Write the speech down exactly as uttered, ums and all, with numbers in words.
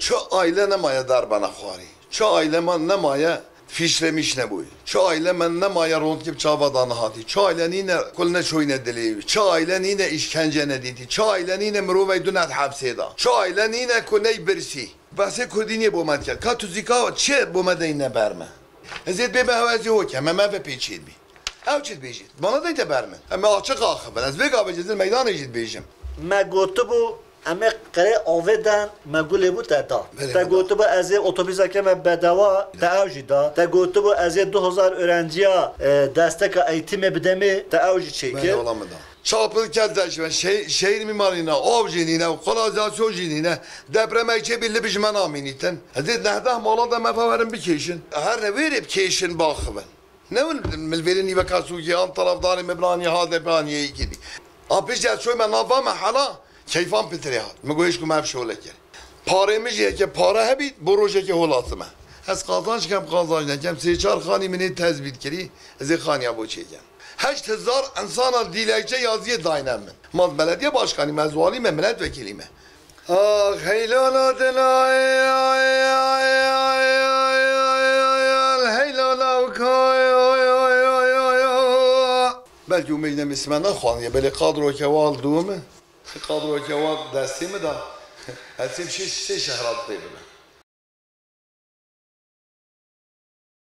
Çi aile nemaye derbana xwarî. Çi aile me nemaye fîşlemîş nebûyî. Çi aile me nemaye rondkî bi çava da nehatî. Çi aile nîne kul neçoyne dilê wî. Çi aile nîne îşkence nedîtî. Çi aile nîne mirovey du net hepsê da. Çi aile nîne ku ney birsî. Behsê kurdî nîye bo me diket. Ka tu zî ka çi bo me deyne ber me. Ez ê dibême hew ez ê ho kem, me me ve pêçî dibî. Ew çi dibêjî? Bana deyte ber min. Em ê açiq axivin. Ez vê gavê cizir meydanê jî dibêjim. Me gotibû, em ê qirê avê den, me gulê bû te da. Belê, Te me da. gotibû ez ê otobîsa keme bedewa, te ew jî da. Te gotibû ez ê du hezar öğrenciya, e, desteka eğitimê bidemê, te ew jî çêkir. Belê, wala me da. Çapil kel te ji me, şe-, şehîr mîmarî ne, av jî nîne, kanalizasyon jî nîne. Depremek çê bî li bi ji me namînîtin. Ez ê neh deh mala de me ve werin bikêşin. Her ne wêrê bikêşin baxivin. Ne win milvêrê nîveka sûkê an tarafdarê me biranî ha de biranî yekî dî. A piştî ez çoy me nava me hela keyfan pitirê hat. Min got hêşku me ev şole kir. Parê min jî heke pare hebît bo rojekê holatime. Ez qazanç kem qazanç nekem sê çar xanî min ê tezbît kirî ez ê xaniya bo çêkem. Heşt hezar insana dîlekçe yaziyê dayne min. Ma belediye başkanî me, ez walî me, milletvekilî me. Ax, heylana dilay, ay, ay, ay, ay, ay, ay, ay, heylana wikay, ay, ay, ay, ay, ay. Belkî û mecne misme nexwaniye, belê qadroke wal dû mi? Qadroke wal destê mi da. Ez sê şê, sê şehra dibê bime.